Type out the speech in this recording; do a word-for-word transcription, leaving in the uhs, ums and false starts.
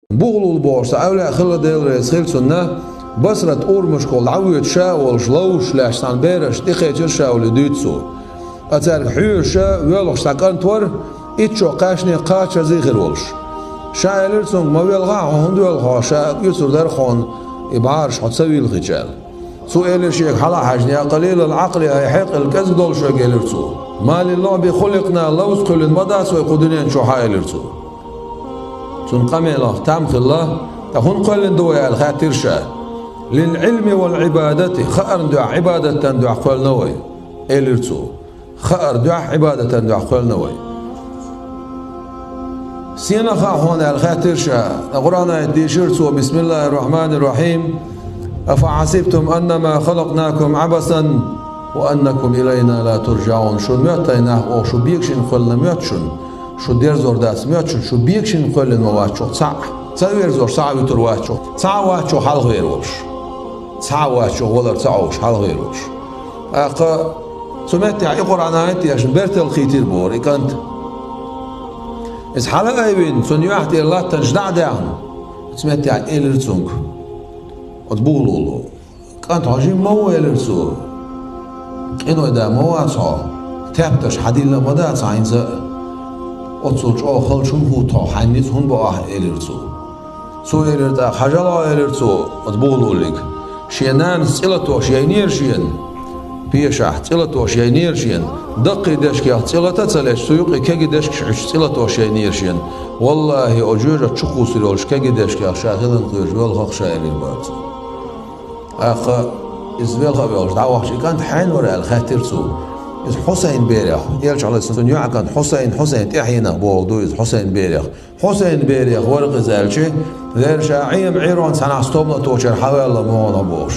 Бугълул бохуш цхьа Ӏевлаьа хилла, Дела реза хила цунна, Басрат урамашкахула дӀавоьдуш ша а волуш, ловзуш лаьтташ цхьана берашна тӀекхечира ша олий дуьйцу цо. Ткъа цаьрга хьоьжуш воьлхуш цхьа кӀант вара, итт шо кхаьчнехь кхачаза хир волуш. Ша элира цуьнга: «Ма велха хьо, хӀунда воьлху хьо, ша оьцур дара хьуна и бӀараш хьо ца вийлхича», — аьлла. Цо элира шега хьала а хьаьжна: «Я къалилал Ӏакъли, хьай хьекъал кӀезиг долуш верг», — элира цо. «Ма лил луӀби хуликъна, ловза кхоьллина ма дац вай кху дуьнен чохь хьан», — элира цо. Цуьнан къамелах там хилла, ткъа хӀунда кхоьллина ду вай аьлла хаьттира ша. «Лил Ӏилми вал Ӏибадати, хаарна дуьхьа, Ӏибадатан дуьхьа кхоьллина вай», — элира цо. Хаарна дуьхьа, Ӏибадатан дуьхьа кхоьллина вай. «Сенах хаьа хьуна?» — аьлла хаьттира ша. Ткъа Къуръан аят дийшира цо: «Бисмиллахир-рахманир-рахим. Афа хьасибтум аннама халакънакум Ӏабасан ва аннакум илайна ла туржаӀун». Шуна моьтту хьуна, оха шу бегашина кхоьллина моьтту шуна, шу дерзор дац моьтту шуна, шу бегашина кхоьллина ма вац оха цхьаъ. Ца верзош цхьаъ вуьтур вац оха. Цхьаъ вац оха хьалхавер волуш. Цхьаъ вац оха валар ца Ӏовуш хьалхавер волуш. ТӀаккха цу меттехь и Къуръан аят дешна бертал кхийтира бохура и кӀант. Иза хьала а айвина, цунна юьхь тӀера латтанаш дӀа а даьхна, оцу меттехь элира цуьнга оцу бугълуло: «КӀант, хьо жима ма ву», — элира цо. «Къиной да ма вац хьо, тептарш хьан дилла а ма дац хьан хӀинца а. Оццул чӀогӀа халчу хӀунда хӀутту хьо, хьайн ницкъ хӀунда бо ахь?» — элира цо. Цо элира тӀаккха: «Хьажал хьо, — элира цо оцу бугълуллига, — шен нанас цӀе латош яйнера шена, пешахь цӀе латош яйнера шена, даккхий дешкех цӀе лата а ца леташ, цу юкъе кегий дешкаш Ӏуьттуш цӀе латош яйнера шена. Валлахи, оцу жоьжахати чу кхуссур йолчу кегий дешкех ша хиларна кхоьруш воьлху-кх ша», — элира бара цо. ТӀаккха иза велха а велхаш дӀавахча, и кӀант хьенан вара аьлла хаьттира цо. Иза Хьусайн берех, элча хьалаца цуьнан йоӀан кӀант Хьусайн, Хьусайн тӀаьхьенах бохург ду иза, Хьусайн берех. Хьусайн берех вара-кх иза аьлча, вер ша Ӏема Ӏийронца цхьанхьа стом латочара хьаваьлла ма ву хьо бохуш.